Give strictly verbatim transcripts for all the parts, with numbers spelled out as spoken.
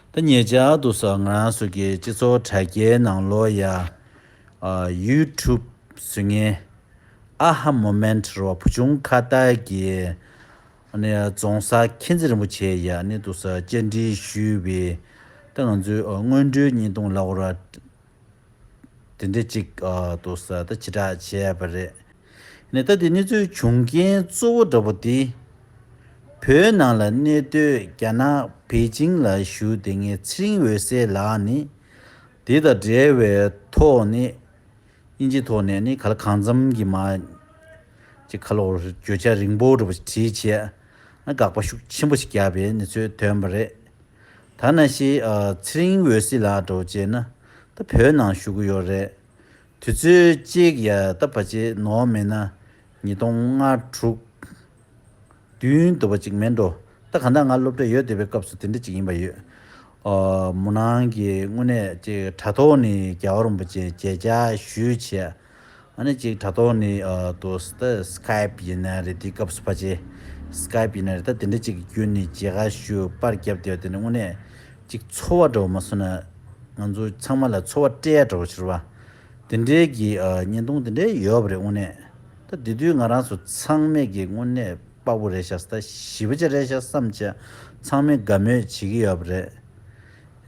ད་ཉེ་ཆར་དུ་ས་ང་རང་ཚོ་གི་སྤྱི་ཚོགས་དྲ་རྒྱའི་ནང་ལོགས་ཡ། ཨ། ཡུ་ཊུབ་བཟོ་མཁན་ཨ་ཧ་མོ་མེན་ཊི་རོ་བུ་ཆུང་ཁ་བཏགས་ཀྱི་ཨ་ནི་རྫོང་སར་མཁྱེན་བརྩེ་རིན་པོ་ཆེ་ཡ་ནི་དུ་ས་བཅར་འདྲི་ཞུས་པའི། ད་ང་ཚོའི་ཨ་སྔོན་འགྲོའི་བརྙན་ཐུང་ལབ་དགོས་ར། དེ་འདྲ་ཅིག་ཨ་འདུག་ས་ད་ཕྱི་བསྒྲགས་བྱས་པ་རེད། ནས་ད་དེ་གནས་ཚུལ་བྱུང་རྐྱེན་གཙོ་བོ་འདྲ་པོ་དེ། བོད་ནང་ལ་གནས་སྡོད་རྒྱ་ནག་པེ་ཅིང་ལ་བཞུགས་བསྡད་མཁན་ཚེ་རིང་འོད་ཟེར་ལགས་ནི། དེ་དང་འབྲེལ་བའི་ཐོག་ནས། དབྱིན་ཇིའི་ཐོག་ནས་ནི་ག་ལ་གང་འཚམ་གྱི་མ། ཅིག་ཁ་ལོ་བརྗོད་བྱ་རིང་པོ་འདྲ་པོ་ཞིག་བྲིས་བྱས། ཨ་དགག་པ་ཤུགས་ཆེན་པོ་ཞིག་བརྒྱབ་པའི་གནས་ཚུལ་ཐོན་པ་རེད། ད་ནང་བཞིན་ཨ་ཚེ་རིང་འོད་ཟེར་ལགས་འདྲ་པོ་བྱས་ན། ད་བོད་ནང་བཞུགས་ཀྱི་ཡོད་རེད། དུས་ཚོད་གཅིག་ཡ་ད་ཕལ་ཆེར་ནོར་མེད་ན། ཉིས་སྟོང་ལྔ་དྲུག་བདུན་དུ་བ་ཅིག་མིན་འགྲོ། ད་གང་ལྟར་ང་སློབ་གྲྭ་ཡོད་བསྡད་པའི་སྐབས་སུ་དེ་འདྲ་ཅིག་ཡིན་པ་ཡོད། ཨ་མུ་ནང་གི་དངོས་གནས་ཅིག་དྲ་ཐོག་ནས་རྒྱལ་བ་རིན་པོ་ཆེ་མཇལ་བཅར་ཞུས་བྱས། ཨ་ནི་ཅིག་དྲ་ཐོག་ནས་ཨ་དུ་ད་སི་ཀའེབ་ཡིན་ན་རེད། དེའི་སྐབས་སུ་ཕལ་ཆེར་སི་ཀའེབ་ཡིན་ན་རེད། ད་དེ་འདྲ་ཅིག་གི་བརྒྱུད་ནས་མཇལ་ཁ་ཞུ་པར་བརྒྱབ་བསྡད་པ་དེ་ནི་དངོས་གནས་ཅིག་ཚོར་བ་འདྲ་པོ་མ་སོང་ན། ང་ཚོ་ཚང་མ་ལ་ཚོར་བ་སྤྲད་ཡ་འདྲ་པོ་ཞིག་རེད་པ། དེ་འདྲའི་གི་ཨ་བརྙན་ཐུང་དེ་འདྲའི་ཡོད་པ་རེད་དངོས་གནས། ད་དེ་དུས་ང་རང་ཚོ་ཚང་མས་གི་དངོས་གནས་དཔའ་བོ་རེད་ཤག་ད་ཞེ་པོ་ཅིག་རེད་ཤག་བསམ་བྱས་ཚང་མས་དགའ་མོས་བྱེད་ཀྱི་ཡོད་པ་རེད།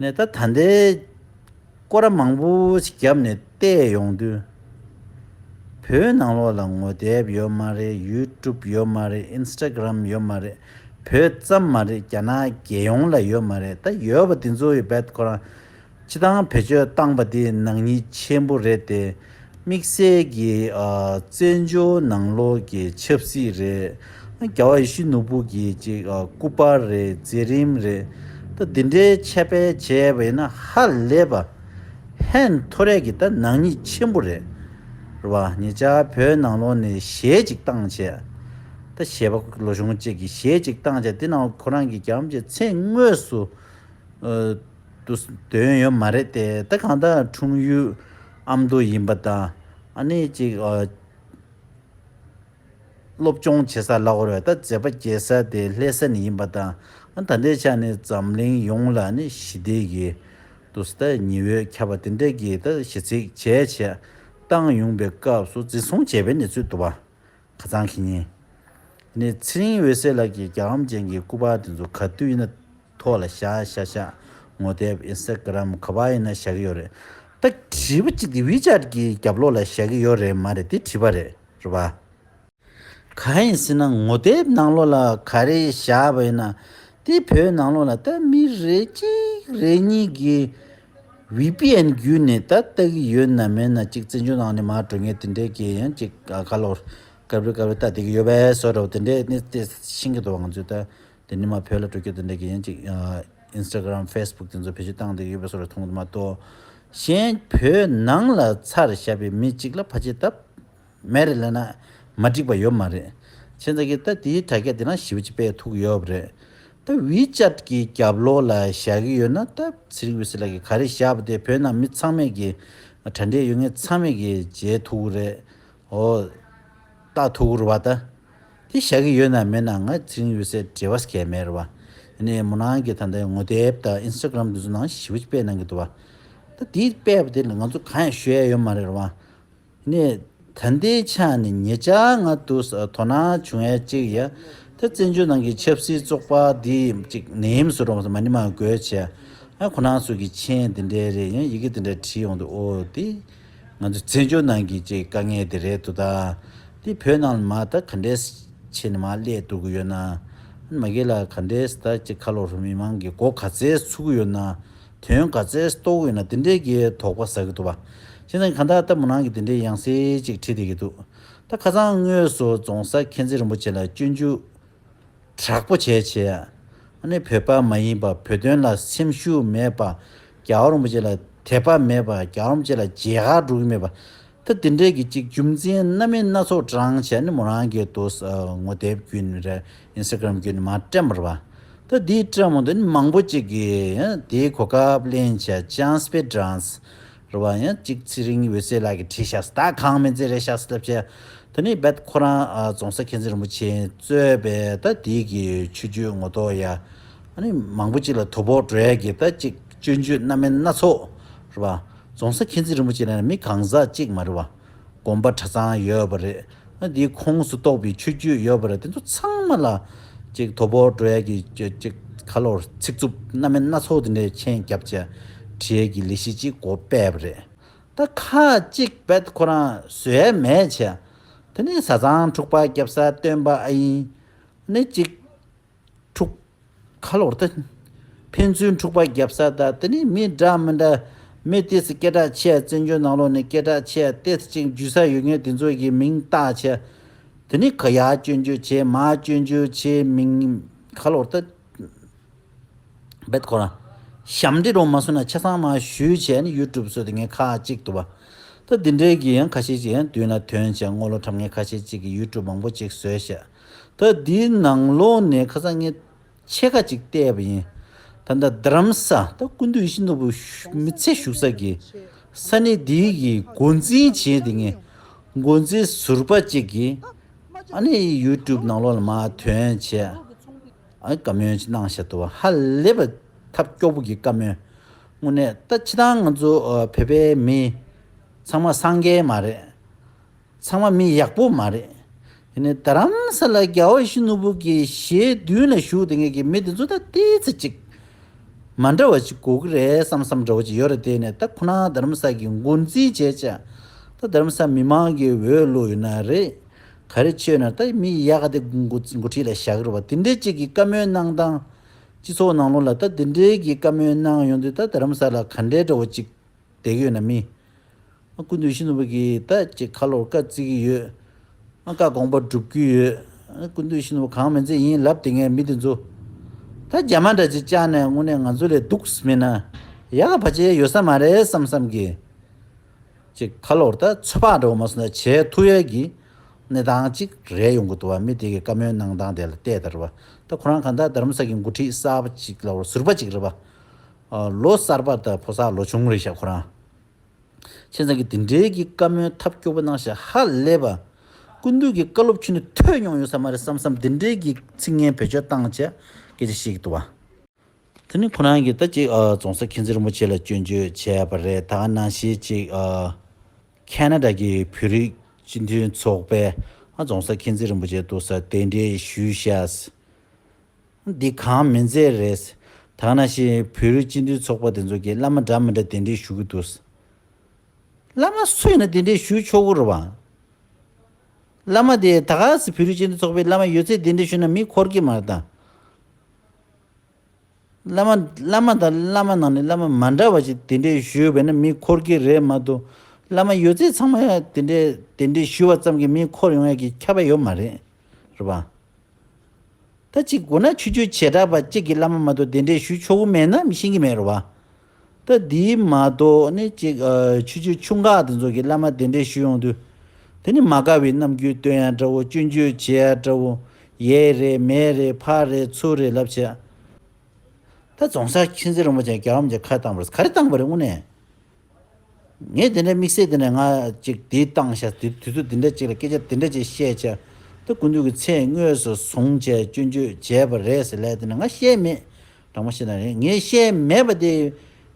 ནས་ད་ད་ལྟའི་སྐོར་ར་མང་པོ་ཞིག་བརྒྱབ་ནས་བལྟས་ཡོང་དུས། བོད་ནང་ལོགས་ལ་ངོ་དེབ་ཡོད་མ་རེད། ཡུ་ཊུབ་ཡོད་མ་རེད། ཨིན་སི་ཊ་གྷི་རམ་ཡོད་མ་རེད། བོད་ཙམ་མ་རེད། རྒྱ་ནག་རྒྱལ་ཡོངས་ལ་ཡོད་མ་རེད། ད་ཡོད་པ་དེ་ཚོ་ཡི་བེད་ཁོ་རང་སྤྱི་བཏང་བེད་སྤྱོད་བཏང་པ་དེ་ནག་ཉེས་ཆེན་པོ་རེད་དེ། དམིགས་བསལ་གྱི་ཨ་བཙན་བྱོལ་ནང་ལོགས་ཀྱི་ཆབ་སྲིད་རེད། རྒྱལ་བ་ཡིད་བཞིན་ནོར་བུ་གི་ཅིག་ཨ་སྐུ་པར་རེད། མཛད་རིམ་རེད། ད་འདི་འདྲའི་ཁྱབ་སྤེལ་བྱས་པ་ཡིན་ན་ཧ་ལས་པ། ཧན་ཐོ་རེ་གི་ད་ནག་ཉེས་ཆེན་པོ་རེད། རེད་པ། ཉེ་ཆར་བོད་ནང་ལོགས་ནས་གཞས་ཅིག་བཏང་བྱས། ད་གཞས་པ་ལོ་ཆུང་ཅིག་གིས་གཞས་ཅིག་བཏང་བྱས། དེ་ནང་ཁོ་རང་གི་རྒྱ་མོ་ཅིག་མཚན་དངོས་སུ་ཨ་དུ་འདོན་ཡོད་མ་རེད་དེ། ད་གང་ལྟར་འཁྲུངས་ཡུལ་ཨ་མདོ་ཡིན་པ་དང་། ཨ་ནི་ཅིག་ཨ་སློབ་སྦྱོང་བྱེད་ས་ལབ་དགོས་རེད། ད་མཛད་པ་རྒྱས་ས་དེ་ལྷ་ས་ནས་ཡིན་པ་དང་། ཨ་ད་ལྟའི་ཆ་ནས་འཛམ་གླིང་ཡོངས་ལ་ནི་ཞི་བདེ་ཡི་དུ་ད་ཉི་འོད་ཁྱབ་པ་དེ་འདྲ་གི་ད་གཞས་ཚིག་བྱས་བྱས་བཏང་ཡོང་པའི་སྐབས་སུ་འཛིན་བཟུང་བྱས་པའི་གནས་ཚུལ་འདུག་པ། ཁ་སང་གི་ཉིན། ནི་ཚེ་རིང་འོད་ཟེར་ལགས་ཀྱི་རྒྱལ་བ་རིན་པོ་ཆེ་གི་སྐུ་པར་དེ་ཚོ་ག་དུས་ཡིན་ན་ཐོག་ལ་བཞག་བཞག་བཞག་ངོ་དེབ་ཨིན་སི་ཊ་གྷི་རམ་ག་པར་ཡིན་ན་བཞག་གི་ཡོད་རེད། ད་བྲིས་པ་གཅིག་དེ་ཝི་ཅེཊ་གི་རྒྱབ་ལོགས་ལ་བཞག་གི་ཡོད་རེད་མ་རེད། དེ་བྲིས་པ་རེད། རེད་པ། གང་ཡིན་ཟེར་ན་ངོ་དེབ་ནང་ལོགས་ལ་ག་རེ་བཞག་པ་ཡིན་ན། དེ་བོད་ནང་ལོགས་ལ་ད་མི་རེ་གཅིག་རེ་གཉིས་ཀྱིས་ཝི་པི་ཨེན་བརྒྱུད་ནས་ད་ལྟ་གི་ཡོད་ན་མེད་ན་ཅིག་བཙན་བྱོལ་ནང་ནས་མར་འགྲོ་མཁན་དེ་འདྲས་ཀྱི་ཡང་ཅིག་ཨ་ཁ་ལོར་སྐབས་རེ་སྐབས་རེ་ལྟ་བསྡད་ཀྱི་ཡོད་པའི་བཟོ་འདྲ་པོ་དེ་འདྲས་ནི་དེ་ཤེས་ཀྱི་འདུག་ང་ཚོས་ད་དེ་ནི་མ་བོད་ལ་འགྲོ་རྒྱུ་དེ་འདྲས་ཀྱི་ཡང་ཅིག་ཨ་ཨིན་སི་ཊ་གྷི་རམ་ཕེ་སི་བུག་དེ་ཚོ་བེད་སྤྱོད་བཏང་བསྡད་ཀྱི་ཡོད་པའི་བཟོ་འདྲ་མཐོང་གི་འདུག་མ་གཏོགས། གཞན་བོད་ནང་ལ་ཚར་བཞག་པའི་མི་གཅིག་ལ་ཕལ་ཆེར་ད། མེད་རེད་ལབ་ན་མ་འགྲིག་པ་ཡོད་མ་རེད། བྱས་ཙང་གི་ད་དེའི་དྲ་རྒྱ་དེ་ནང་ཞེ་པོ་ཅིག་དཔེ་ཐུག་ཡོད་པ་རེད། ད་ཝི་ཅེཊ་གི་རྒྱབ་ལོགས་ལ་བཞག་གི་ཡོད་ན། ད་ཚེ་རིང་འོད་ཟེར་ལགས་ཀྱིས་ག་རེ་བཞག་པ་དེ་བོད་ནང་མི་ཚང་མས་ཀྱི་དྲ་འབྲེལ་ཡོད་མཁན་ཚང་མས་ཀྱི་མཇལ་ཐུབ་ཀྱི་རེད། འོ། ལྟ་ཐུབ་ཀྱི་རེད་པ། ད་དེ་བཞག་གི་ཡོད་ན་མེད་ན་ང་ཚེ་རིང་འོད་ཟེར་འབྲེལ་བ་གང་ཡང་མེད་རེད་པ། ཡིན་ནའི་མོ་རང་གི་ད་ལྟའི་ངོ་དེབ་དང་ཨིན་སི་ཊ་གྷི་རམ་དེ་ཚོ་ནང་ཞེ་པོ་ཅིག་དཔེ་གནང་གི་འདུག་པ། ད་དེ་དཔེ་པ་དེ་ལ་ང་ཚོ་གང་ཡང་ཤོད་ཡ་ཡོད་མ་རེད་པ། ནས་ད་ལྟའི་ཆ་ནས་ཉེ་ཆར་ང་དུ་དོ་སྣང་བྱུང་ཡ་གཅིག་ཡ། ད་བཙན་བྱོལ་ནང་གི་ཆབ་སྲིད་བཙོག་པ་འདི་གཅིག་ནེམ་སུ་རོང་ས་མ་ཎི་མ་དགོས་བྱས། ཨ་ཁོ་རང་ཚོ་གི་མཆན་འདི་འདྲའི་རེད། ཡང་ཡི་གེ་འདི་འདྲ་བྲིས་ཡོང་དུས། ཨོ་དེ་ང་ཚོ་བཙན་བྱོལ་ནང་གི་གཅིག་དཀའ་ངལ་དེ་རེད་འདུག་ད་དེ་བོད་ནང་ལ་མ་ད་ག་འདྲས་བྱས་ནས་མ་སླེབས་འགྲོ་གི་ཡོད་ན། མ་གི་ལ་ག་འདྲས་ད་གཅིག་ཁ་ལོ་རུ་མི་མང་གི་མགོ་ག་ཚད་ཚུགས་ཀྱི་ཡོད་ན། དོན་ག་ཚད་རྟོགས་ཡོད་ན་དེ་འདྲས་ཀྱི་དོགས་པ་ཟ་གི་འདུག་པ། བྱས་ཙང་གང་ལྟར་ད་མོ་རང་གིས་དེ་འདྲའི་ཡང་སེ་ཅིག་བྲིས་བསྡད་ཀྱི་འདུག་ད་ཁ་སང་དངོས་སུ་རྫོང་སར་མཁྱེན་བརྩེ་རིན་པོ་ཆེ་ལ་སྤྱོད་འཇུག་དྲག་པོ་བྱས་བྱས། ཨ་ནི་བོད་པ་མ་ཡིན་པ། བོད་དོན་ལ་སེམས་ཤུགས་མེད་པ། རྒྱལ་བ་རིན་པོ་ཆེ་ལ་དད་པ་མེད་པ། རྒྱལ་བ་རིན་པོ་ཆེ་ལ་མཇལ་ཁ་འགྲོ་གི་མེད་པ། ད་དེ་འདྲས་ཀྱི་ཅིག་རྒྱུ་མཚན་སྣ་མིན་སྣ་ཚོགས་བགྲངས་བྱས་ནས་མོ་རང་གིས་དུ་ངོ་དེབ་བརྒྱུད་ནས་རེད། ཨིན་སི་ཊ་གྷི་རམ་བརྒྱུད་ནས་མར་བཀྲམ་པ་རེད་པ། ད་དེའི་བཀྲམ་འོང་དུས་ནི་མང་པོ་ཅིག་གིས་ཡང་དེའི་གོ་སྐབས་ལེན་བྱས་ཅང་སྤེ་དྲངས་རེད་པ། ཡང་ཅིག་ཚེ་རིང་འོད་ཟེར་ལགས་ཀྱིས་བྲིས་ཤག་ད་གང་མིན་ཚད་རེད་ཤག་ཟེར་ལབ་བྱས། ད་ནི་རྦད་ཁོ་རང་ཨ་རྫོང་སར་མཁྱེན་བརྩེ་རིན་པོ་ཆེས་གཙོས་པའི་ད་དེའི་གི་ཆོས་བརྒྱུད་ངོ་ཐོག་ཡ། ཨ་ནི་མང་པོ་ཅིག་ལ་དོ་ཕོག་འགྲོ་ཡ་གི་ད་ཅིག་སྐྱོན་བརྗོད་སྣ་མིན་སྣ་ཚོགས་རེད་བ། རྫོང་སར་མཁྱེན་བརྩེ་རིན་པོ་ཆེ་ལ་ནི་མི་གང་ཟག་ཅིག་མ་རེད་བ། དགོན་པ་གྲྭ་ཚང་ཡོད་པ་རེད། ཨ་འདིའི་ཁོངས་སུ་གཏོགས་པའི་ཆོས་བརྒྱུད་ཡོད་པ་རེད། དེ་ཚོ་ཚང་མ་ལ་ཅིག་དོ་ཕོག་འགྲོ་ཡ་གི་ཅིག་ཅིག་ག་ལོར་ཚིག་རྩུབ་སྣ་མིན་སྣ་ཚོགས་དེ་འདྲའི་མཆན་བརྒྱབ་བྱས་བྲིས་ཡ་གི་ལས་གཞི་ཅིག་འགོ་སྤེལ་བ་རེད། ད་ཁག་ཅིག་བེད་ཁོ་རང་བཟོ་ཡ་མེད་བྱས། དེ་ནི་བཟའ་ཚང་འཁྲུག་པ་རྒྱབ་ས་སྟོན་པ་ཨ་ཡིན། ནི་ཅིག་འཁྲུག་ག་ལོར་ད། ཕན་ཚུན་འཁྲུག་པ་རྒྱབ་ས་ད། དེ་ནི་མི་འདྲ་མི་འདྲ། མི་ཏོག་ཙམ་སྐད་གྲགས་ཆེ་བཙན་བྱོལ་ནང་ལོགས་ནས་སྐད་གྲགས་ཆེ་ཏོག་ཙམ་ཅིག་འཇུ་ས་ཡོད་མཁན་དེ་ཚོ་གི་མིང་བཏགས་བྱས། དེ་ནི་ག་ཡར་སྐྱོན་བརྗོད་བྱས་མར་སྐྱོན་བརྗོད་བྱས་མིང་ག་ལོར་ད། བེད་ཁོ་རང་། ཞབས་འདྲེན་རོ་མ་སོང་ན་ཆ་ཚང་མ་ཞུས་བྱས་ནི་ཡུ་ཊུབ་བཟོས་ཏེ་ངས་ཁག་ཅིག་འདུག་བ། ད་འདི་འདྲའི་གི་ཡང་ཁ་ཤས་ཅིག་ཡང་མདུན་ལ་ཐོན་བྱས་རྔོག་ལོ་ཁྲབ་ངས་ཁ་ཤས་ཅིག་གི་ཡུ་ཊུབ་མང་པོ་ཅིག་བཟོས་བྱས། ད་འདིའི་ནང་ལོགས་ནས་ཁ་སང་ངས་ཕྱེད་ཀ་ཅིག་བལྟས་པ་ཡིན། ད་ལྟ་རྡ་རམ་ས་ད་སྐུ་མདུན་ཡིད་བཞིན་ནོར་བུ་བཞུགས་མི་ཚེ་བཞུགས་ས་གི་ས་གནས་འདིའི་གི་འགོ་འཛིན་བྱས་ཏེ་ངས་འགོ་འཛིན་ཟུར་པ་ཅིག་གི་ཨ་ནི་ཡུ་ཊུབ་ནང་ལོགས་ལ་མར་ཐོན་བྱས། ཨ་བཀའ་མོལ་ཅིག་གནང་བཞག་འདུག་བ། ཧ་ལས་པ་ཐབས་སྐྱོ་པོ་གི་བཀའ་མོལ། དངོས་གནས་ད་ཕྱི་ཐང་ང་ཚོ་ཨ་བོད་པའི་མི་ཚང་མ་སངས་རྒྱས་མ་རེད། ཚང་མ་མི་ཡག་པོ་མ་རེད། དེ་ནས་རྡ་རམ་ས་ལ་རྒྱལ་བ་ཡིད་བཞིན་ནོར་བུ་གི་ཞལ་མདུན་ལ་བཞུགས་བསྡད་མཁན་གྱི་མི་དེ་ཚོ་ད་ཏོག་ཙམ་ཅིག་མ་འདྲ་བ་ཅིག་དགོས་ཀྱི་རེད་བསམ་བསམ་འདྲ་བོ་ཅིག་ཡོད་རེད། དེ་ནས་ད་ཁོ་ན་རྡ་རམ་ས་གི་འགོ་འཛིན་བྱས་བྱས། ད་རྡ་རམ་ས་མི་མང་གི་འོས་བླུགས་ཡོད་ན་རེད། ག་རེ་བྱས་ན་ད་མི་ཡག་ག་དེ་འགོ་འགོ་ཁྲིད་ལ་བཞག་གི་རེད་བ། དེ་འདྲའི་ཅིག་གི་བཀའ་མོལ་གནང་སྟངས། སྤྱི་ཚོགས་ནང་ལོགས་ལ་ད་དེ་འདྲའི་གི་བཀའ་མོལ་གནང་ཡོང་དུས་ད་རྡ་རམ་ས་ལ་ག་འདྲའི་འདྲ་བོ་ཅིག་བསྡད་ཀྱི་ཡོད་ན། མི་ཨ་སྐུ་མདུན་ཡིད་བཞིན་ནོར་བུ་གི་ད་ཅིག་ཁ་ལོར་བཀའ་བརྩི་གི་ཡོད། ཨ་བཀའ་དགོངས་པ་སྒྲུབ་ཀྱི་ཡོད། ཨ་སྐུ་མདུན་ཡིད་བཞིན་ནོར་བུ་གང་མིན་ཚད་ཡིན་ལབ་བསྡད་མཁན་མི་དེ་ཚོ། ད་རྒྱ་མ་འདྲ་ཅིག་བཅར་ནས་དངོས་གནས་ང་ཚོ་ལས་སྡུག་མིན་ན་ཡག་ག་བ་ཅིག་ཡོད་ས་མ་རེད་བསམ་བསམ་གི། ཅིག་ཁ་ལོར་ད་ཚོད་དཔག་འདྲ་བོ་མ་སོང་ན་བྱེད་ཐུབ་ཡས་ཀྱི་གནས་སྟངས་ཅིག་རེད་ཡོང་གི་འདུག་བ། མི་དེ་གི་བཀའ་མོལ་གནང་སྟངས་དེ་ལ་བལྟས་ད་རེད་བ། ད་ཁོ་རང་གང་ལྟར་རྡ་རམ་ས་གི་འགོ་ཁྲིད་གསར་པ་ཅིག་ལ་བར་ཟུར་པ་ཅིག་རེད་བ། ཨ་ལོ་གསར་པ་དང་ཕོ་གསར་ལོ་ཆུང་རེད་ཤག་ཁོ་རང་། བྱས་ཙང་གི་དེ་འདྲའི་གི་བཀའ་མོལ་ཐབས་སྐྱོ་པོ་གནང་ཤག་ཧ་ལས་པ། སྐུ་མདུན་གྱི་བཀའ་སློབ་ཁྱོན་ནས་ཐོས་མྱོང་ཡོད་ས་མ་རེད་བསམ་བསམ་དེ་འདྲའི་གི་ཚིག་ངན་བེད་སྤྱོད་བཏང་བྱས་སྐད་ཆ་བཤད་ཀྱི་འདུག་བ། དེ་ནི་ཁོ་རང་གིས་ད་ཅིག་ཨ་རྫོང་སར་མཁྱེན་བརྩེ་རིན་པོ་ཆེ་ལ་སྐྱོན་བརྗོད་བྱས་པ་རེད། ད་ག་ནང་བཞིན་ཅིག་ཨ་ཁེ་ན་ཌ་གི་བོད་རིགས་སྤྱི་མཐུན་ཚོགས་པས་ཨ་རྫོང་སར་མཁྱེན་བརྩེ་རིན་པོ་ཆེ་འདུག་ས་གདན་འདྲེན་ཞུས་ཤག་འདི་གང་མིན་ཚད་རེད། ད་ག་ནང་བཞིན་བོད་རིགས་སྤྱི་མཐུན་ཚོགས་པ་དེ་ཚོ་གིས་བླ་མ་འདྲ་མི་འདྲ་གདན་འདྲེན་ཞུ་གི་འདུག་བླ་མ་སུ་ཡིན་ན་གདན་འདྲེན་ཞུ་ཆོག་གི་རེད་བ། བླ་མ་དེ་ད་ག་སེ་བོད་རིགས་སྤྱི་མཐུན་ཚོགས་པའི་བླ་མ་ཡོད་ཚད་གདན་འདྲེན་ཞུས་ན་མི་འཁོར་གྱི་མ་རེད་ད། བླ་མ་བླ་མ་དང་བླ་མ་ནང་ནས་བླ་མ་མ་འདྲ་བ་ཞིག་གདན་འདྲེན་ཞུས་པས་ན་མི་འཁོར་གྱི་རེད་མ་གཏོགས། བླ་མ་ཡོད་ཚད་ཚང་མ་ཡང་གདན་འདྲེན་གདན་འདྲེན་ཞུས་པ་ཙམ་གྱིས་མི་འཁོར་ཡོང་ཡ་གི་ཁྱབ་པ་ཡོད་མ་རེད། རེད་པ། ད་ཅིག་དགོས་ན་ཆོས་བརྒྱུད་བྱེ་བྲག་པ་གཅིག་གི་བླ་མ་མ་གཏོགས་གདན་འདྲེན་ཞུ་ཆོག་གི་མེད་ན་མི་ཤེས་ཀྱི་མེད་རེད་པ། ད་འདི་མ་གཏོགས་ནི་ཅིག་ཨ་ཆོས་བརྒྱུད་ཆུང་ཁག་དེ་ཚོ་གི་བླ་མ་གདན་འདྲེན་ཞུ་ཡོང་དུས། དེ་ནི་མ་དགའ་བའི་རྣམ་འགྱུར་སྟོན་ཡ་འདྲ་བོ། སྐྱོན་བརྗོད་བྱེད་ཡ་འདྲ་བོ། ཡས་རེད་མས་རེད་ཕར་རེད་ཚུར་རེད་ལབ་བྱས། ད་རྫོང་སར་མཁྱེན་བརྩེ་རིན་པོ་ཆེ་རྒྱལ་བ་རིན་པོ་ཆེ་ཁ་བཏང་བ་རེད། ག་རེ་བཏང་བ་རེད་དངོས་གནས། ངས་དེ་འདྲའི་དམིགས་བསལ་དེ་འདྲ་ང་ཅིག་དེ་བཏང་ཤག་དེ་དུས་ཚོད་དེ་འདྲ་ཅིག་ལ་སྐད་ཆ་དེ་འདྲ་ཅིག་བཤད་བྱས། ད་སྐུ་མདུན་གྱི་མཚན་དངོས་སུ་བཟུང་བྱས་སྐྱོན་བརྗོད་བྱས་པ་རེད་ཟེར་ལབ་དེ་འདྲ་ང་བཤད་མེད། དྲང་མོ་བཤད་ན་རེད། ངས་བཤད་མེད་པ་དེ་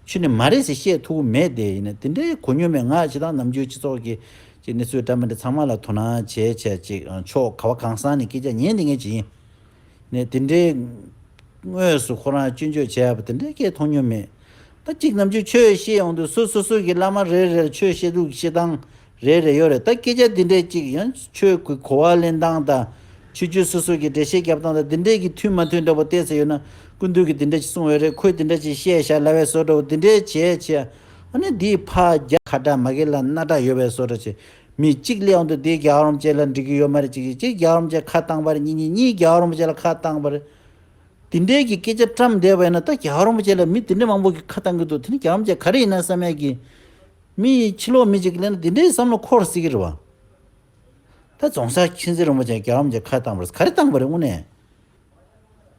ཆུ་ནས་མ་རེད་ཟེར་བཤད་ཐུབ་ཀྱི་མེད་དེ། ཡིན་ན་དེ་འདྲའི་གོ་མྱོང་མེད། ང་ཇི་ལྟར་ནམ་རྒྱུན་སྤྱི་ཚོགས་ཀྱི་ཅིག་གནས་ཚུལ་འདྲ་མི་འདྲ་ཚང་མ་ལ་དོ་སྣང་བྱས་བྱས་ཅིག་ཕྱོགས་ག་བ་གང་ས་ནས་སྐད་ཆ་ཉན་བསྡད་མཁན་ཅིག་ཡིན། ནས་དེ་འདྲའི་དངོས་སུ་ཁོ་རང་སྐྱོན་བརྗོད་བྱས་པ་དེ་འདྲའི་སྐད་མཐོང་མྱོང་མེད། ད་གཅིག་ནམ་རྒྱུན་ཆོས་བཤད་ཡོང་དུས་སུ་སོ་སོ་གི་བླ་མ་རེ་རེར་ཆོས་བཤད་ལུགས་བཤད་སྟངས་རེ་རེ་ཡོད་རེད། ད་སྐད་ཆ་འདི་འདྲའི་གཅིག་ཡང་ཆོས་ཀྱི་གོ་བ་ལེན་སྟངས་དང་། ཆོས་བརྒྱུད་སོ་སོ་གི་འགྲེལ་བཤད་རྒྱབ་སྟངས་དང་འདི་འདྲའི་གི་མཐུན་མ་མཐུན་འདྲ་པོ་བལྟས་ཚེ་ཡོད་ན། སྐུ་མདུན་གྱིས་འདི་འདྲ་ཅིག་གསུངས་ཡོད་རེད། ཁོས་འདི་འདྲ་ཅིག་བཤད་བཞག་ལབ་པའི་བཟོ་འདྲ་པོ་འདི་འདྲའི་བྱས་བྱས། ཨ་ནི་འདིས་ཕར་རྒྱ་ཁ་གྲག་མ་གི་ལ་སྣ་གྲག་ཡོད་པའི་བཟོ་འདྲ་བྱས། མི་གཅིག་སླེབས་ཡོང་དུས་འདི་རྒྱལ་བ་རིན་པོ་ཆེ་ལ་འགྲིག་གི་ཡོད་མ་རེད། གཅིག་གིས་གཅིག་རྒྱལ་བ་རིན་པོ་ཆེ་ཁ་བཏང་པ་རེད། གཉིས་གཉིས་གཉིས་རྒྱལ་བ་རིན་པོ་ཆེ་ལ་ཁ་བཏང་པ་རེད། དེ་འདྲའི་གི་སྐད་ཆ་བཀྲམ་བསྡད་པ་ཡིན་ན། ད་རྒྱལ་བ་རིན་པོ་ཆེ་ལ་མི་དེ་འདྲ་མང་པོ་གིས་ཁ་བཏང་གི་འདུག་དེ་ནི་རྒྱལ་བ་རིན་པོ་ཆེ་ག་རེ་ཡིན་ན་བསམ་ཡས་ཀྱི། མི་ཕྱི་ལོགས་མི་གཅིག་གིས་ལབ་ན་དེ་འདྲའི་བསམ་བློ་འཁོར་སྲིད་ཀྱི་རེད་བ། ད་རྫོང་སར་མཁྱེན་བརྩེ་རིན་པོ་ཆེ་རྒྱལ་བ་རིན་པོ་ཆེ་ཁ་བཏང་པ་རེད། ག་རེ་བཏང་པ་རེད་དངོས་གནས།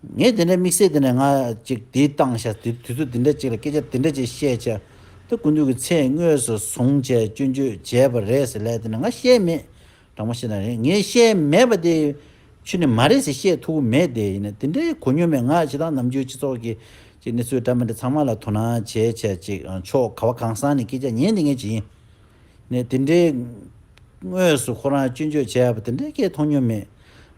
ངས་དེ་འདྲའི་དམིགས་བསལ་དེ་འདྲ་ང་ཅིག་དེ་བཏང་ཤག་དེ་དུས་ཚོད་དེ་འདྲ་ཅིག་ལ་སྐད་ཆ་དེ་འདྲ་ཅིག་བཤད་བྱས། ད་སྐུ་མདུན་གྱི་མཚན་དངོས་སུ་བཟུང་བྱས་སྐྱོན་བརྗོད་བྱས་པ་རེད་ཟེར་ལབ་དེ་འདྲ་ང་བཤད་མེད། དྲང་མོ་བཤད་ན་རེད། ངས་བཤད་མེད་པ་དེ་ ཆུ་ནི་མ་རེད་ཟེར་བཤད་ཐུབ་མེད་དེ། ཡིན་ན་དེ་འདྲའི་གོ་མྱོང་མེད། ང་ཇི་ལྟར་ནམ་རྒྱུན་སྤྱི་ཚོགས་ཀྱི་ཅིག་གནས་ཚུལ་འདྲ་མི་འདྲ་ཚང་མ་ལ་དོ་སྣང་བྱས་བྱས་ཅིག་ཕྱོགས་ག་བ་གང་ས་ནས་སྐད་ཆ་ཉན་བསྡད་མཁན་ཅིག་ཡིན། ནས་དེ་འདྲའི་དངོས་སུ་ཁོ་རང་སྐྱོན་བརྗོད་བྱས་པ་དེ་འདྲའི་སྐད་མཐོང་མྱོང་མེད།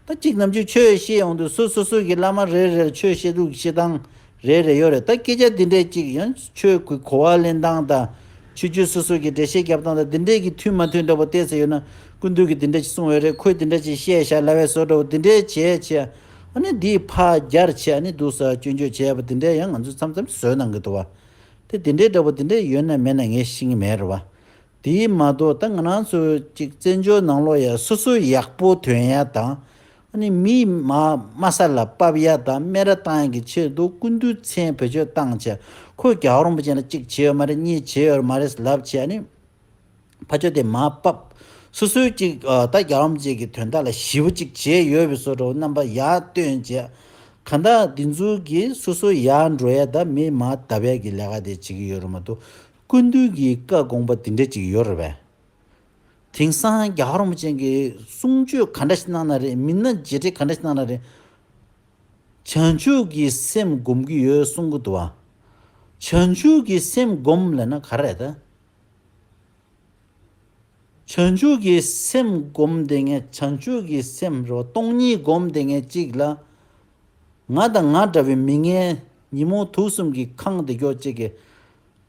ད་གཅིག་ནམ་རྒྱུན་ཆོས་བཤད་ཡོང་དུས་སོ་སོ་སོ་གི་བླ་མ་རེ་རེར་ཆོས་བཤད་ལུགས་བཤད་སྟངས་རེ་རེ་ཡོད་རེད། ད་སྐད་ཆ་འདི་འདྲའི་གཅིག་ཡང་ཆོས་ཀྱི་གོ་བ་ལེན་སྟངས་དང་། ཆོས་བརྒྱུད་སོ་སོ་གི་འགྲེལ་བཤད་རྒྱབ་སྟངས་དང་འདི་འདྲའི་གི་མཐུན་མ་མཐུན་འདྲ་པོ་བལྟས་ཚེ་ཡོད་ན། སྐུ་མདུན་གྱིས་འདི་འདྲ་ཅིག་གསུངས་ཡོད་རེད། ཁོས་འདི་འདྲ་ཅིག་བཤད་བཞག་ལབ་པའི་བཟོ་འདྲ་པོ་འདི་འདྲའི་བྱས་བྱས། ཨ་ནི་འདིས་ཕར་རྒྱར་བྱས། ཨ་ནི་འདུག་ས་སྐྱོན་བརྗོད་བྱས་པ་འདི་འདྲའི་ཡང་ང་ཚོས་མཚམས་མཚམས་བཟོས་གནང་གི་འདུག་བ། དེ་འདི་འདྲའི་འདྲ་པོ་འདི་འདྲའི་ཡོད་ན་མེད་ན་ངས་ཤེས་ཀྱི་མེད་རེད་བ། དེས་མ་གཏོགས་ད་ང་རང་ཚོ་ཅིག་བཙན་བྱོལ་ནང་ལོགས་ཡ་སོ་སོ་ཡག་པོ་ཐོན་ཡ་དང་། ཨ་ནི་མི་མ་དམའ་ས་ལ་ཕབ་ཡ་དང་སྨད་ར་བཏང་ཡ་གི་ཆེད་དུ་སྐུ་མདུན་མཚན་བེད་སྤྱོད་བཏང་བྱས། ཁོས་རྒྱལ་བ་རིན་པོ་ཆེ་ལ་གཅིག་བྱས་ཡོད་མ་རེད། གཉིས་བྱས་ཡོད་མ་རེད་ལབ་བྱས། ཨ་ནི་ཕར་ཕྱོགས་དེ་མར་ཕབ། སོ་སོའི་གཅིག་ཨ་ད་རྒྱལ་བ་རིན་པོ་ཆེ་གི་དོན་དག་ལ་ཞེ་པོ་གཅིག་བྱས་ཡོད་པའི་བཟོ་འདྲ་པོ་རྣམ་པ་ཡར་སྟོན་བྱས། གང་ལྟར་འདི་ཚོ་གིས་སོ་སོ་ཡར་འགྲོ་ཡ་དང་མི་མར་བརྡབ་ཡ་གི་ལས་ཀ་དེ་བྱེད་ཀྱི་ཡོད་རེད་མ་གཏོགས། སྐུ་མདུན་གྱི་བཀའ་དགོངས་པ་དེ་འདྲ་ཅིག་ཡོད་རེད་པས། དེང་སང་རྒྱལ་བ་རིན་པོ་ཆེ་གིས་གསུང་ཆོས་ག་འདྲ་ཞིག་གནང་ན་རེད། མི་སྣ་རྗེས་དྲན་ག་འདྲ་ཞིག་གནང་ན་རེད། བྱང་ཆུབ་ཀྱི་སེམས་སྒོམ་གྱི་ཡོད་གསུང་གི་འདུག་བ། བྱང་ཆུབ་ཀྱི་སེམས་སྒོམ་ལབ་ན་ག་རེ་རེད་ད། བྱང་ཆུབ་ཀྱི་སེམས་སྒོམ་བསྡད་མཁན། བྱང་ཆུབ་ཀྱི་སེམས་རེད་བ། སྟོང་ཉིད་སྒོམ་བསྡད་མཁན་གཅིག་ལ། ང་དང་ང་འདྲ་བའི་མི་ངན་ཉོན་མོངས་དུག་གསུམ་གྱིས་ཁེངས་བསྡད་ཀྱོག་ཅིག་གིས་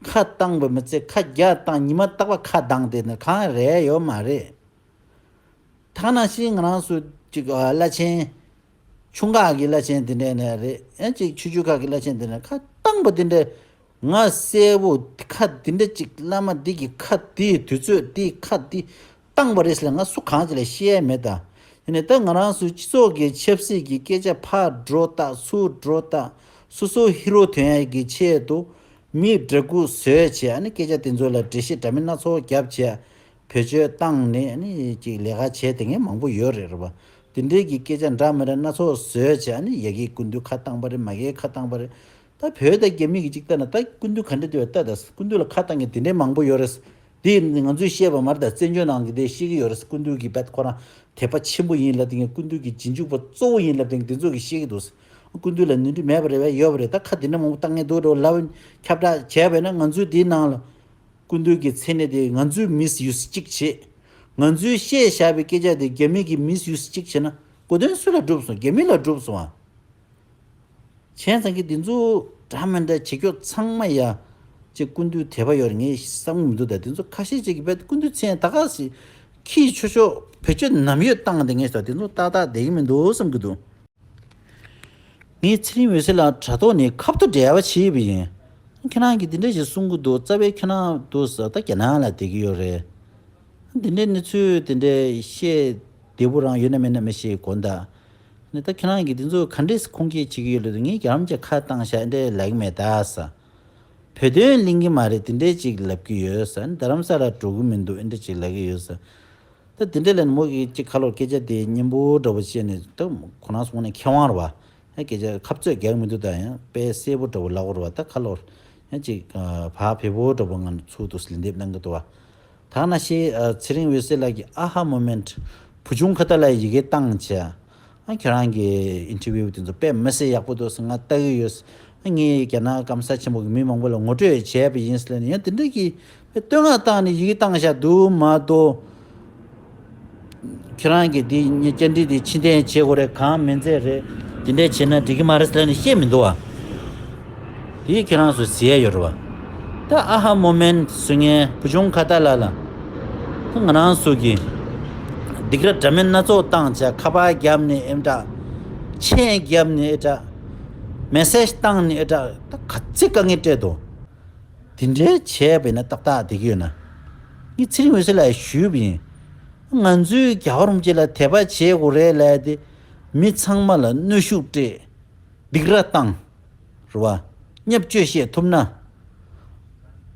ཁ་བཏང་བ་མི་ཚད། ཁ་རྒྱ་བཏང་། ཉི་མ་རྟག་པར་ཁ་གདངས་བསྡད་ན་གང་རེད་ཡོད་མ་རེད། ད་ནང་བཞིན་ང་རང་ཚོ་ཅིག་ཨ་བླ་ཆེན། ཆུང་ཁག་གི་བླ་ཆེན་དེ་འདྲས་ནས་རེད། ཨ་ཅིག་ཆོས་བརྒྱུད་ཁག་གི་བླ་ཆེན་དེ་འདྲས་ཁ་བཏང་པ་དེ་འདྲས། ང་གསལ་པོ་ཁ་དེ་འདྲས་ཅིག་བླ་མ་འདི་གི་ཁ་དེ་དུས་ཚོད་དེ་ཁ་དེ་བཏང་པ་རེད་ཟེར་ལ་ང་སུ་གང་ཅིག་ལ་བཤད་ཡ་མེད་ད། དེ་ནས་ད་ང་རང་ཚོའི་སྤྱི་ཚོགས་ཀྱི་ཆབ་སྲིད་ཀྱི་སྐད་ཆ་ཕར་འགྲོ་ད་ཚུར་འགྲོ་ད། སོ་སོ་ཧི་རོ་ཐོན་ཡ་གི་ཆེད་དུ་མི་འདྲ་སྐུ་བཟོས་བྱས། ཨ་ནི་སྐད་ཆ་དེ་ཚོ་ལ་འགྲེལ་བཤད་འདྲ་མིན་སྣ་ཚོགས་བརྒྱབ་བྱས། བེད་སྤྱོད་བཏང་ནས་ཨ་ནི་ཅིག་ལས་ཀ་བྱས་དེ་ངས་མང་པོ་ཡོད་རེད་རེད་པ། དེ་འདྲས་ཀྱི་སྐད་ཆ་འདྲ་མི་འདྲ་སྣ་ཚོགས་བཟོས་བྱས། ཨ་ནི་ཡ་གིའི་སྐུ་མདུན་ཁ་བཏང་པ་རེད། མ་གིའི་ཁ་བཏང་པ་རེད། ད་བོད་དང་རྒྱ་མི་གི་ཅིག་ལྟ་ན་ད་སྐུ་མདུན་ག་འདྲ་འདུག་ལྟ་ད། སྐུ་མདུན་ལ་ཁ་བཏང་མཁན་དེ་འདྲས་མང་པོ་ཡོད་རེད། དེ་ང་ཚོས་བཤད་པ་མ་རེད། ད་བཙན་བྱོལ་ནང་གི་དེ་ཤེས་ཀྱི་ཡོད་རེད། སྐུ་མདུན་གྱི་བེད་ཁོ་རང་དད་པ་ཆེན་པོ་ཡིན་ལབ་དེ་ངས། སྐུ་མདུན་གྱི་རྗེས་འཇུག་པ་གཙོ་བོ་ཡིན་ལབ་དེ་དེ་ཚོ་གིས་ཤེས་ཀྱི་འདུག་སྐུ་མདུན་ལ་ནོར་འཁྲུལ་མེད་པ་རེད་པས། ཡོད་པ་རེད། ད་ཁ་དེ་འདྲ་མང་པོ་བཏང་མཁན་འདུག་འགྲོ་ལབ་ཁྱབ་བསྒྲགས་བྱས་པས་ན། ང་ཚོས་དེའི་ནང་ལ་སྐུ་མདུན་གྱི་མཚན་གནས་དེ་ང་ཚོས་མིས་ཡུ་སི་གཅིག་བྱེད། ང་ཚོས་བཤད་བཞག་པའི་སྐད་ཆ་དེ་རྒྱ་མི་གིས་མིས་ཡུ་སི་གཅིག་བྱས་ན་གོ་དོན་སུ་ལ་འགྲུབ་སོང་། རྒྱ་མི་ལ་འགྲུབ་སོང་ཨ། བྱས་ཙང་གི་འདི་ཚོ་འདྲ་མི་འདྲ་བྱེད་རྒྱུ་ཚང་མ་ཡ་ཅིག་སྐུ་མདུན་དད་པ་ཡོད་རེད་ངས་བསམ་གི་མི་འདུག་ད་དེ་ཚོ་ཁ་ཤས་ཅིག་གིས་བེད་སྐུ་མདུན་མཚན་ད་ག་ཟེ་ཁྱི་ཆོ་ཆོ་བེད་སྤྱོད་ནམ་ཡོད་བཏང་བསྡད་མཁན་ཞིག་དང་། དེ་ཚོ་ཏག་ཏག་བསྡད་ཀྱི་མི་འདུག་བསམ་གི་འདུག་ངས་ཚེ་རིང་འོད་ཟེར་ལགས་དྲ་ཐོག་ནས་ཁ་ཐུག་འབྲེལ་བ་བྱས་པ་ཡིན། ཁྱེད་རང་གིས་འདི་འདྲ་ཞིག་གསུང་གི་འདུག་རྩ་བའི་ཁྱེད་རང་འདུག་ཟེར། ད་རྒྱ་ནག་ལ་བསྡད་ཀྱི་ཡོད་རེད། འདི་འདྲའི་གནས་ཚུལ་དེ་འདྲའི་བཤད་བདེ་པོ་རང་ཡོད་ན་མེད་ན་མི་ཤེས་དགོངས་དག་ནི་ད་ཁྱེད་རང་གིས་འདི་ཚོ་ག་འདྲས་ཁུངས་སྐྱེལ་བྱེད་ཀྱི་ཡོད་ལབ་དུས། ངས་རྒྱ་ལམ་གྱི་ཁ་བཏང་བཞག་འདྲས་ལབ་ཀྱི་མེད་ད་ཟེར། བོད་དོན་གླེང་གི་མ་རེད། དེ་འདྲས་ཅིག་ལབ་ཀྱི་ཡོད་ཟེར། རྡ་རམ་ས་ལ་འགྲོ་གི་མི་འདུག་ཨེ་འདྲས་ཅིག་ལབ་ཀྱི་ཡོད་ཟེར། ད་དེ་འདྲས་ལབ་ནས་མོ་གིས་ཅིག་ཁ་ལོར་སྐད་ཆ་དེ་སྙན་པོ་འདྲ་པོ་བཤད་ནས། ད་ཁོ་རང་ཚོ་ངོས་ནས་མཁས་དབང་རེད་བ། ཡང་སྐད་ཆ་ཁ་རྩོད་རྒྱག་མི་འདུག་ད་ཡང་དཔེ་གསལ་པོ་འདྲ་པོ་ལབ་དགོས་རེད་བ། ད་ཁ་ལོར་ཡང་ཅིག་ཨ་བག་ཕེབས་པོ་འདྲ་པོ་ངང་ཚུར་དུ་ལན་འདེབས་གནང་གི་འདུག་བ། ད་ནང་བཞིན་ཨ་ཚེ་རིང་འོད་ཟེར་ལགས་ཀྱིས་ཨ་ཧ་མོ་མེན་ཊི་བུ་ཆུང་ཁ་ཏ་ལ་ཡི་གེ་བཏང་བྱས། ཨ་ཁྱེད་རང་གི་ཨིན་ཊར་བིའུ་དེ་ཚོ་དཔེ་མི་སྲིད་ཡག་པོ་འདུག་ཟེར་ང་ལྟ་གི་ཡོད། ཨ་ངས་རྒྱ་ནག་སྐམ་ས་ཆེན་པོ་གི་མི་མང་པོ་ལ་ངོ་སྤྲོད་བྱས་པ་ཡིན་ཟེར་ལབ་ནས། ཡང་དེ་འདྲ་གི་བསྟོད་བསྔགས་བཏང་ནས་ཡི་གེ་བཏང་བཞག་འདུག་མ་གཏོགས། ཁྱེད་རང་གིས་འདི་ངའི་བཅར་འདྲི་འདི་ཕྱིར་འཐེན་བྱེད་དགོས་རེད། གང་མིན་ཚད་རེད། འདི་འདྲས་བྱས་ན་འགྲིག་གི་མ་རེད་ཟེར་ནས་བཤད་མི་འདུག་བ། དེ་ཁྱེད་རང་ཚོས་གཟིགས་ཡ་ཡོད་རེད་བ། ད་ཨ་ཧ་མོ་མེན་ཊི་བཟོ་མཁན་བུ་ཆུང་ཁ་ཏ་ལ་ལ། ད་ང་རང་ཚོ་གིས་སྡིགས་ར་འདྲ་མིན་སྣ་ཚོགས་བཏང་བྱས། ཁ་པར་བརྒྱབ་ནས་ཨེ་འདྲ། མཆན་བརྒྱབ་ནས་ཨེ་འདྲ། མེ་སེ་ཇི་བཏང་ནས་ཨེ་འདྲ། ད་ག་ཚོད་དཀའ་ངལ་སྤྲད་དོ། དེ་འདྲའི་བྱས་པ་ཡིན་ན་ཏག་ཏག་བསྡད་ཀྱི་ཡོད་ན། ངས་ཚེ་རིང་འོད་ཟེར་ལགས་ཞུས་པ་ཡིན། ང་ཚོས་རྒྱལ་བ་རིན་པོ་ཆེ་ལ་དད་པ་བྱེད་དགོས་རེད་ལབ་དེ། མི་ཚང་མ་ལ་གནོན་ཤུགས་སྤྲད། སྡིགས་ར་བཏང་། རེད་བ། བརྙས་བཅོས་བཤད་ཐུབ་ན།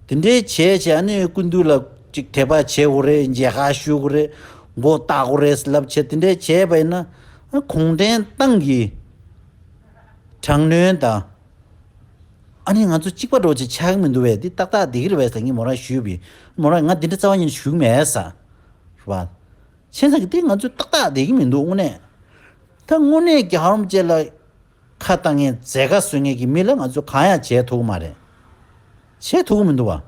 དེ་འདྲའི་བྱས་བྱས་ཨ་ནི་སྐུ་མདུན་ལ་ཅིག་དད་པ་བྱེད་དགོས་རེད། མཇལ་ཁ་ཞུ་དགོས་རེད། མགོ་བཏགས་དགོས་རེད་ལབ་བྱས། དེ་འདྲའི་བྱས་པ་ཡིན་ན། ཨ་གུང་ཁྲན་ཏང་གི་དྲག་གནོན་དང་། ཨ་ནི་ང་ཚོ་གཅིག་པ་འདྲ་བོ་ཅིག་ཆགས་ཀྱི་མི་འདུག་བས། འདི་ཏག་ཏག་བསྡད་ཀྱི་རེད་བས་ཟེར་ངས་མོ་རང་ཞུས་པས། མོ་རང་ང་འདི་འདྲ་རྩ་བ་ཉིད་ནས་ཞུ་གི་མེད་ཟེར། རེད་བ། བྱས་ཙང་གི་འདི་ང་ཚོ་ཏག་ཏག་བསྡད་ཀྱི་མི་འདུག་དངོས་གནས། ད་དངོས་གནས་རྒྱལ་བ་རིན་པོ་ཆེ་ལ་ཁ་བཏང་མཁན་མཛད་དཀའ་བཟོ་མཁན་གྱི་མི་ལ་ང་ཚོས་གང་ཡང་བྱེད་ཐུབ་ཀྱི་མ་རེད། བྱེད་ཐུབ་ཀྱི་མི་འདུག་བ།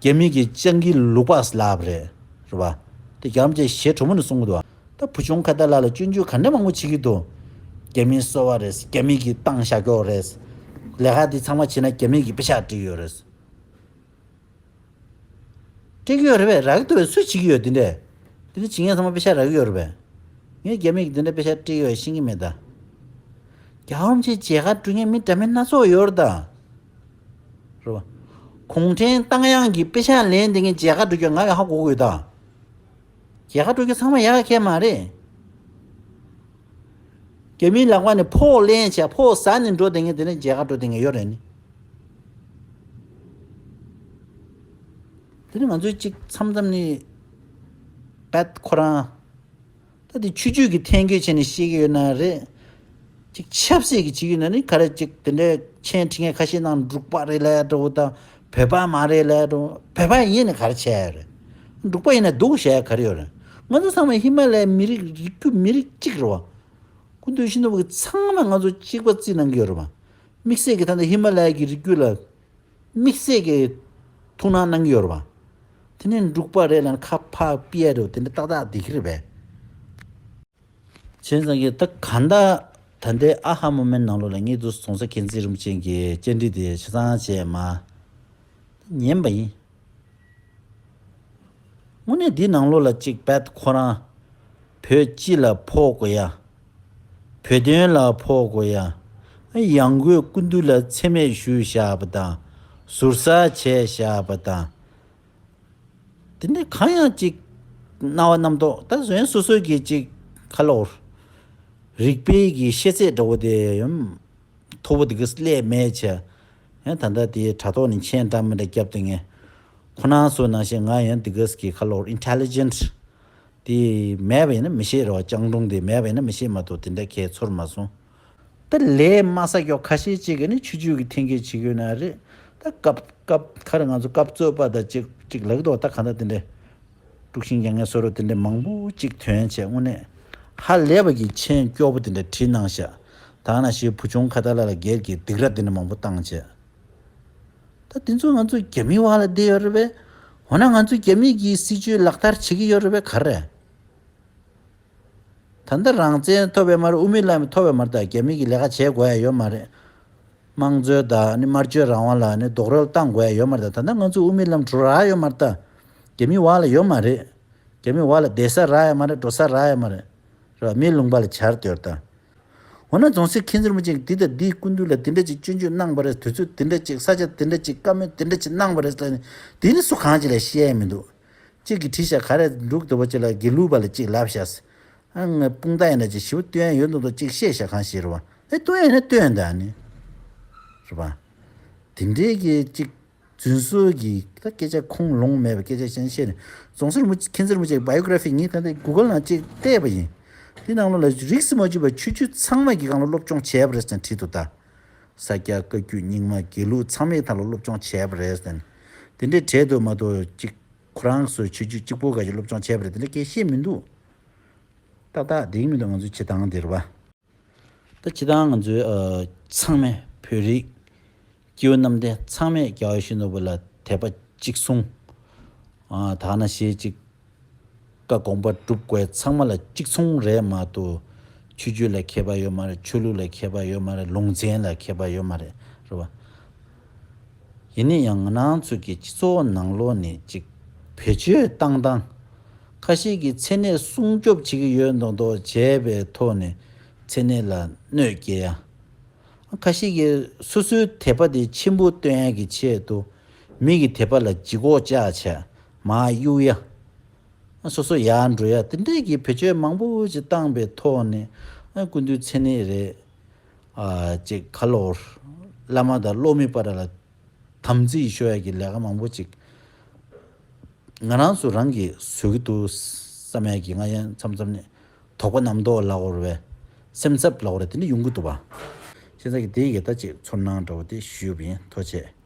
རྒྱ་མི་གི་སྤྱང་ཀི་ལུག་པ་ལབ་རེད། རེད་བ། དེ་རྒྱལ་བ་རིན་པོ་ཆེ་ཞེ་དྲོན་མོ་ནས་གསུང་གི་འདུག་བ། ད་བུ་ཆུང་ཁ་ཏ་ལ་ལ་སྐྱོན་བརྗོད་ག་འདྲ་མང་པོ་བྱེད་ཀྱི་འདུག་རྒྱ་མིའི་སོ་པ་རེད། རྒྱ་མི་གིས་བཏང་བཞག་ཀྱོག་རེད། ལས་ཀ་འདི་ཚང་མ་བྱེད་ན་རྒྱ་མི་གིས་པེ་ཤག་སྤྲད་ཀྱི་ཡོད་རེད། སྤྲད་ཀྱི་ཡོད་རེད་པས། རག་གི་འདུག་པས། སུས་བྱེད་ཀྱི་ཡོད། དེ་འདྲས། དེ་འདྲས་བྱེད་མཁན་ཚང་མ་པེ་ཤག་རག་གི་ཡོད་རེད་པས། ངས་རྒྱ་མི་གིས་དེ་འདྲས་པེ་ཤག་སྤྲད་ཀྱི་ཡོད་ཤེས་ཀྱི་མེད་ད། རྒྱལ་བ་རིན་པོ་ཆེ་མཇལ་ཁ་འགྲོ་མཁན་མི་འདྲ་མིན་སྣ་ཚོགས་ཡོད་རེད་ད། རེད་པ། གུང་ཁྲན་ཏང་ཡོན་གྱི་པེ་ཤག་ལེན་བསྡད་མཁན་མཇལ་ཁ་འགྲོ་རྒྱུ་ང་གིས་ཧ་གོ་གི་ཡོད་ད། མཇལ་ཁ་འགྲོ་རྒྱུ་ཚང་མ་ཡག་གི་མ་རེད། རྒྱ་མིའི་ལག་པ་ནས་ཕོགས་ལེན་བྱས་ཕོགས་ཟ་ནས་འགྲོ་བསྡད་མཁན་དེ་འདྲས་མཇལ་ཁ་འགྲོ་བསྡད་མཁན་ཡོད་རེད་ནི། དེ་ནི་ང་ཚོས་གཅིག་མཚམས་མཚམས་ནི་བད་ཁོ་རང་། ད་དེ་ཆོས་བརྒྱུད་ཀྱི་ཐད་འགྱོད་བྱས་ནས་བཤད་ཀྱི་ཡོད་ན་རེད། གཅིག་ཆབ་སྲིད་ཀྱི་བྱེད་ཀྱི་ཡོད་ན་ནི་ག་རེ་གཅིག་དེ་འདྲའི་མཆན་བྲིས་མཁན་ཁ་ཤས་ནང་འབྲུག་པ་རེད་ལབ་ཡ་འདྲ་བོ་དང་བོད་པ་མ་རེད་ལབ་ཡ་འདྲ་བོ། བོད་པ་ཡིན་ནི་ག་རེ་བྱས་ཡ་རེད། འབྲུག་པ་ཡིན་ན་སྡུག་བྱས་ཡ་ག་རེ་ཡོད་རེད། ང་ཚོ་ཚང་མ་ཧི་མ་ལ་ཡའི་མི་རིགས་རིགས་རྒྱུད་མི་རིགས་གཅིག་རེད་བ། སྐུ་མདུན་ཡིད་བཞིན་ནོར་བུ་གིས་ཚང་མ་ང་ཚོ་གཅིག་པ་བརྩིས་གནང་གི་ཡོད་རེད་བ། དམིགས་བསལ་གྱི་ད་ལྟ་ཧི་མ་ལ་ཡ་གི་རིགས་རྒྱུད་ལ། དམིགས་བསལ་གྱི་ཐུགས་སྣང་གནང་གི་ཡོད་རེད་པ། དེ་ནས་འབྲུག་པ་རེད་ལབ་ན་ཁ་ཕར་ཕུད་ཡ་རེད་པ། དེ་འདྲ་ཏག་ཏག་བསྡད་ཀྱི་རེད་པས། བྱས་ཙང་གི་ད་གང་ལྟར་ད་ལྟའི་ཨ་ཧ་མོ་མེན་ནང་ལོགས་ལ་ངས་འདུག་རྫོང་སར་མཁྱེན་བརྩེ་རིན་པོ་ཆེ་གི་བཅར་འདྲི་དེ་ཆ་ཚང་བྱས་མ་ཉན་པ་ཡིན། དངོས་གནས་འདི་ནང་ལོགས་ལ་གཅིག་བད་ཁོ་རང་བོད་སྤྱི་ལ་ཕོག་དགོས་ཡ། བོད་དོན་ལ་ཕོག་དགོས་ཡ། ཡང་སྒོས་སྐུ་མདུན་ལ་མཚན་སྨད་ཞུས་བཞག་པ་དང་། ཟུར་ཟ་བྱས་བཞག་པ་དང་། དེ་འདྲ་གང་ཡང་གཅིག་སྣང་བ་རྣམ་རྟོག་ད་གཞན་སོ་སོ་གི་གཅིག་ཁ་ལོ། རིག་པའི་གི་ཤེས་ཚད་འདྲ་བོ་དེ་ཡང་མཐོ་པོ་དེ་གི་སླེབས་མེད་བྱས། ཡང་ད་ལྟ་དེའི་དྲ་ཐོག་ནས་མཆན་འདྲ་མི་འདྲ་བརྒྱབ་དེ་ངས། ཁོ་རང་ཚོ་ནང་བཞིན་ང་ཡང་དེ་གི་གི་ཁ་ལོ་ཨིན་ཊེ་ལི་ཇེན་ཊི་དེ་མེད་པ་ཡིན་ན་མི་ཤེས་རེད་བ། སྤྱང་གྲུང་དེ་མེད་པ་ཡིན་ན་མི་ཤེས་མ་གཏོགས་དེ་འདྲ་གས་ཚོར་མ་སོང་། ད་ལས་མ་ས་ཀྱོག་ཁ་ཤས་ཅིག་གིས་ནི་ཆོས་བརྒྱུད་ཀྱི་འཐེན་འཁྱེར་བྱེད་ཀྱི་ཡོད་ན་རེད། ད་སྐབས་སྐབས་ཁ་རེ་ང་ཚོ་སྐབས་རྩོད་པ་དང་ཅིག་ཅིག་ལབ་ཀྱི་འདུག་ད་གང་ལྟར་དེ་འདྲའི་དཀྲུག་ཤིང་རྒྱག་མཁན་བཟོ་འདྲ་དེ་འདྲའི་མང་པོ་ཅིག་ཐོན་བྱས། དངོས་གནས་ཧ་ལས་པ་གི་མཆན་སྐྱོ་པོ་དེ་འདྲ་བྲིས་གནང་ཤག་ད་ནང་བཞིན་བུ་ཆུང་ཁ་ཏ་ལ་ལ་སྒེར་གྱི་སྡིགས་ར་དེ་འདྲ་མང་པོ་བཏང་བྱས། ད་དེ་ཚོ་ང་ཚོ་རྒྱ་མིའི་བར་ལ་བསྡད་ཡོད་རེད་པས། འོ་ན་ང་ཚོ་རྒྱ་མི་གི་སྲིད་བྱུས་ལག་བསྟར་བྱེད་ཀྱི་ཡོད་རེད་པས་ག་རེ། ད་ལྟ་རང་བཙན་ཐོབ་པའི་མ་རེད། དབུ་མའི་ལམ་ཐོབ་པའི་མ་རེད། ད་རྒྱ་མི་གི་ལས་ཀ་བྱེད་དགོས་ཡ་ཡོད་མ་རེད། དམངས་གཙོའི་ད་ནི་སྨྲ་བརྗོད་རང་དབང་ལ་ནི་རྡོག་རོལ་བཏང་དགོས་ཡ་ཡོད་མ་རེད། ད་ད་ལྟ་ང་ཚོ་དབུ་མའི་ལམ་འགྲོ་རག་ཡོད་མ་རེད། ད་རྒྱ་མི་བར་ལ་ཡོད་མ་རེད། རྒྱ་མི་བར་ལ་བསྡད་ས་རག་ཡ་མ་རེད། འགྲོ་ས་རག་ཡ་མ་རེད། རེད་བ། མིའི་ལུང་པ་ལ་བྱར་སྡོད་ད། འོ་ན་རྫོང་སྲས་མཁྱེན་བརྩེ་རིན་པོ་ཆེས་འདི་དང་འདིའི་སྐུ་མདུན་ལ་འདི་འདྲ་ཅིག་སྐྱོན་བརྗོད་གནང་བ་རེད། དུས་ཚོད་འདི་འདྲ་ཅིག་ས་ཆ་འདི་འདྲ་ཅིག་བཀའ་མོལ་འདི་འདྲ་ཅིག་གནང་བ་རེད་ལབ་ནས་འདི་ནི་སུ་གང་ཅིག་ལ་བཤད་ཡ་མི་འདུག་གཅིག་གིས་བྲིས་ཤག་ག་རེ་འབྲུག་ལྟ་བུ་ཅིག་ལ་དགེ་ལུགས་པ་ལ་གཅིག་ལབ་ཤག་ཨ་ང་དཔུང་རྟགས་ཡིན་ན་ཅིག་ཞིབ་སྟོན་ཡ་ཡོད་མདོག་མདོག་ཅིག་བཤད་ཤག་གང་ཞིག་རེད་བ། ཨེ་སྟོན་ཡ་ཡིན་ན་སྟོན་ད་ནི། རེད་བ། དེ་འདྲའི་གི་ཅིག་རྫུན་བཟོ་གི་ད་སྐད་ཆ་ཁུངས་ལུང་མེད་པའི་སྐད་ཆ་ཤན་བཤད་ནས། རྫོང་སྲས་རིན་པོ་ཆེ་མཁྱེན་བརྩེ་རིན་པོ་ཆེའི་བྷའི་ཡོ་གྷི་ར་ཕི་ངས་ད་ལྟ་གུ་གལ་ནང་ཅིག་བལྟས་པ་ཡིན། དེ་ནང་ལོགས་ལ་རིས་སུ་མ་ཆད་པའི་ཆོས་བརྒྱུད་ཚང་མ་གི་སྒང་ལ་སློབ་སྦྱོང་བྱས་པ་རེད་ཟེར་བྲིས་འདུག་ད། ས་སྐྱ་བཀའ་བརྒྱུད་རྙིང་མ་དགེ་ལུགས་ཚང་མའི་ཐད་ལ་སློབ་སྦྱོང་བྱས་པ་རེད་ཟེར། དེ་འདྲའི་གྲས་དུ་མ་གཏོགས་ཅིག་ཁོ་རང་ཚོའི་ཆོས་བརྒྱུད་གཅིག་པོ་ག་ཅིག་སློབ་སྦྱོང་བྱས་པ་རེད། དེ་འདྲ་སྐད་བཤད་མི་འདུག་ཏག་ཏག་བསྡད་ཀྱི་མི་འདུག་ང་ཚོའི་བྱེད་སྟངས་འདིར་བ། ད་སྤྱིར་བཏང་ང་ཚོའི་ཨ་ཚང་མས་བོད་རིགས་སྐྱེ་བོ་རྣམས་དེ་ཚང་མས་རྒྱལ་བ་ཡིད་བཞིན་ནོར་བུ་ལ་དད་པ་གཅིག་མཚུངས། ཨ་ད་ནང་བཞིན་གཅིག་བཀའ་དགོངས་པ་སྒྲུབ་དགོས་ཚང་མ་ལ་གཅིག་མཚུངས་རེད་མ་གཏོགས། ཆོས་བརྒྱུད་ལ་ཁྱད་པར་ཡོད་མ་རེད། ཆོས་ལུགས་ལ་ཁྱད་པར་ཡོད་མ་རེད། ལུང་ཚན་ལ་ཁྱད་པར་ཡོད་མ་རེད། རེད་བ། ཡིན་ན་ཡང་ང་རང་ཚོ་གི་སྤྱི་ཚོགས་ནང་ལོགས་ནས་ཅིག་བེད་སྤྱོད་བཏང་སྟངས། ཁ་ཤས་ཀྱིས་མཚན་གནས་སྲུང་སྐྱོབ་བྱེད་ཀྱི་ཡོད་མདོག་མདོག་བྱས་པའི་ཐོག་ནས་མཚན་གནས་ལ་གནོད་སྐྱེལ་ཡ། ཁ་ཤས་ཀྱིས་སོ་སོའི་དད་པ་དེ་ཆེན་པོ་སྟོན་ཡ་གི་ཆེད་དུ་མི་གི་དད་པ་ལ་ལྗིད་ཁོག་བཅག་བྱས་མར་གཡུག་ཡ། སོ་སོ་ཡར་འགྲོ་ཡ་དེ་འདྲས་ཀྱི་བེད་སྤྱོད་མང་པོ་ཅིག་བཏང་པའི་ཐོག་ནས་སྐུ་མདུན་མཚན་གནས་རེད། ཨ་ཅིག་ཁ་ལོ་བླ་མ་དང་སློབ་མའི་བར་ལ་དམ་ཚིག་ཤོར་ཡ་གི་ལས་ཀ་མང་པོ་ཅིག་ང་རང་ཚོ་རང་གིས་བཟོ་གི་འདུག་བསམ་ཡ་གི་ང་ཡང་མཚམས་མཚམས་ནས་དོགས་པ་རྣམ་རྟོག་ལབ་དགོས་རེད་པས། སེམས་འཚབ་ལབ་དགོས་རེད། དེ་འདྲ་ཡོང་གི་འདུག་པ། བྱས་ཙང་གི་དེ་ཡི་ད་ཅིག་ཚོར་སྣང་འདྲ་བོ་དེ་ཞུས་པ་ཡིན། ཐུགས་རྗེ་ཆེ།